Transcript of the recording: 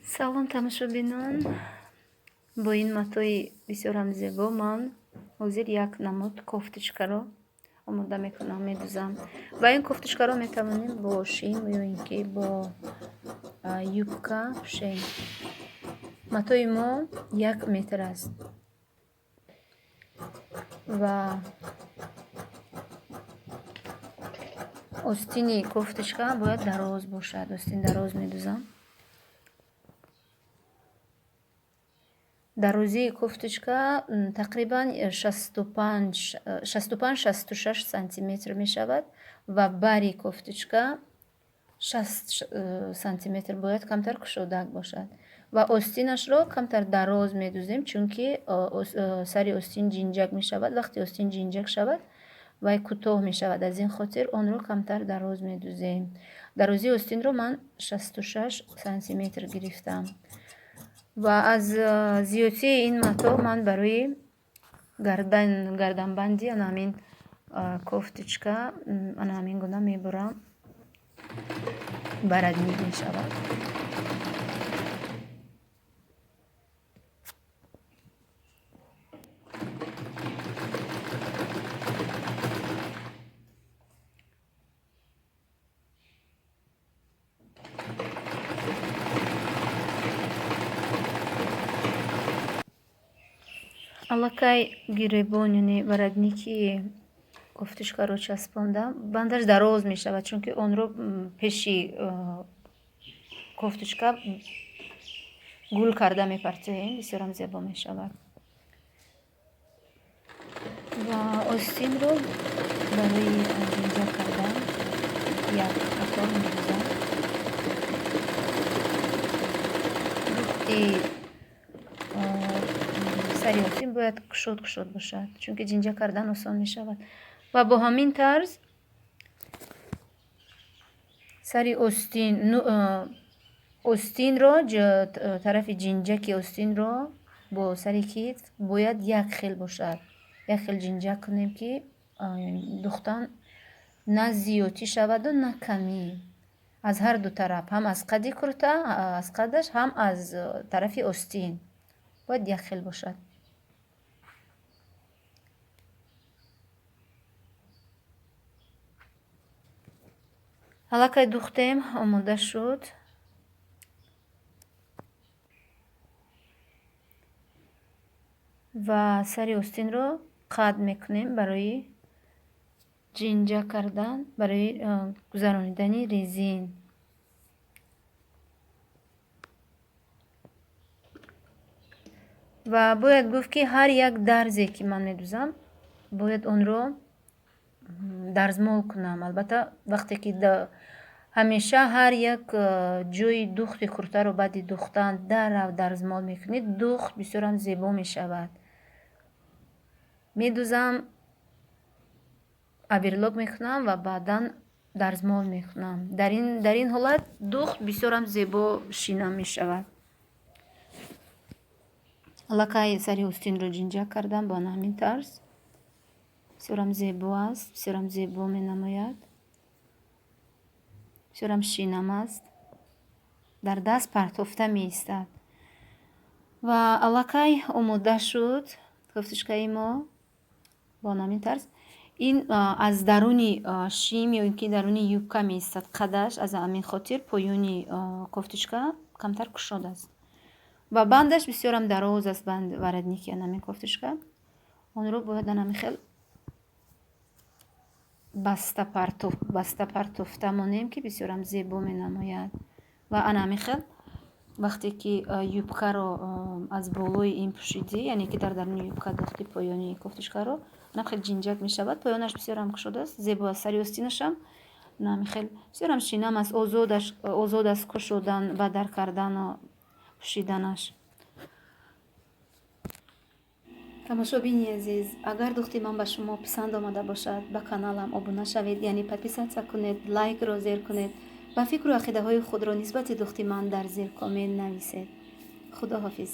Салом, тамошобинон. Бо ин матои бисёрам зебо ман ҳозир як намуд кофточкаро омода мекунам, медузам. Ва ин кофточкаро метавонем бо шим ё ин ки бо юбка пӯшем. Матои мо 1 метр аст ва остини кофточка бояд дароз бошад. Остин дароз медузам. Дарозии кофточка тақрибан 65, 66 сантиметр мешавад ва бари кофточка 60 сантиметр бояд камтар кушодак бошад. Ва остинашро камтар дароз медузем, чунки сари остин ҷинҷак мешавад. Вақте остин ҷинҷак шавад, вай кӯтоҳ мешавад. Аз ин хотир онро камтар дароз медузем. Дарозии остинро ман 66 сантиметр гирифтам. Ва аз зиёдтии ин мато ман барои гарданбанди ана ҳамин кофточка ана ҳамин гуна мебурам. Воротник мешавад. Аллакай гиребон, яъне воротники кофточкаро часпондам. Бандаш дароз мешавад, чунки онро пеши кофточка гул карда мепартоем, бисёрам зебо мешавад. Ва остинро барои ҷинҷак кардан як қатор медузам. Духти сари остин бояд кушод кушод бошад, чунки ҷинҷак кардан осон мешавад. Ва бо ҳамин тарз сари остинро, тарафи ҷинҷаки остинро бо сари китф бояд як хел бошад. Як хел ҷинҷак кунем, ки духтан на зиёдтӣ шаваду на камӣ. Аз ҳар ду тараф, ҳам аз қади курта, аз қадаш, ҳам аз тарафи остин бояд як хел бошад. Аллакай духтем, омода шуд. Ва сари остинро қад мекунем барои ҷинҷак кардан, барои гузаронидани резин. Ва бояд гуфт, ки ҳар як дарзе, ки ман медузам, бояд онро дарзмол кунам. Албатта, вақте ки ҳамеша ҳар як ҷои духти куртаро баъди духтан дарав дарзмол мекунед, духт бисёрам зебо мешавад. Медузам, оверлок мекунам ва баъдан дарзмол мекунам. Дар ин ҳолат духт бисёрам зебо шинам мешавад. Аллакай сари остинро ҷинҷак кардам бо ҳамин тарз. Бисёрам зебо аст, бисёрам зебо менамояд. Бисёрам шинам аст. Дар даст партофта меистад. Ва аллакай омода шуд кофточкаи мо бо ҳамин тарз. Ин аз даруни шим ё ин ки даруни юбка меистад қадаш, аз ҳамин хотир поёни кофточка камтар кушод аст. Ва бандаш бисёрам дароз аст, банд воротники ҳамин кофточка. Онро бояд ҳамин хел баста партофта монем, ки бисёрам зебо менамояд. Ва ана ҳамин хел вақте ки юбкаро аз болои ин пӯшидӣ, яъне ки дар даруни юбка духти поёни кофточкаро, ҳамин хел ҷинҷак мешавад. Поёнаш бисёрам кушод аст, зебо аст. Сари остинашам ҳамин хел бисёрам шинам аст, озод аст кушодан, бадар кардану пӯшиданаш. Тамошобини азиз, агар духти ман ба шумо писанд омада бошад, ба каналам обуна шавед, яъне подписаться кунед, лайкро зер кунед ва фикру ақидаҳои худро нисбати духти ман дар зер коммент нависед. Худо ҳофиз.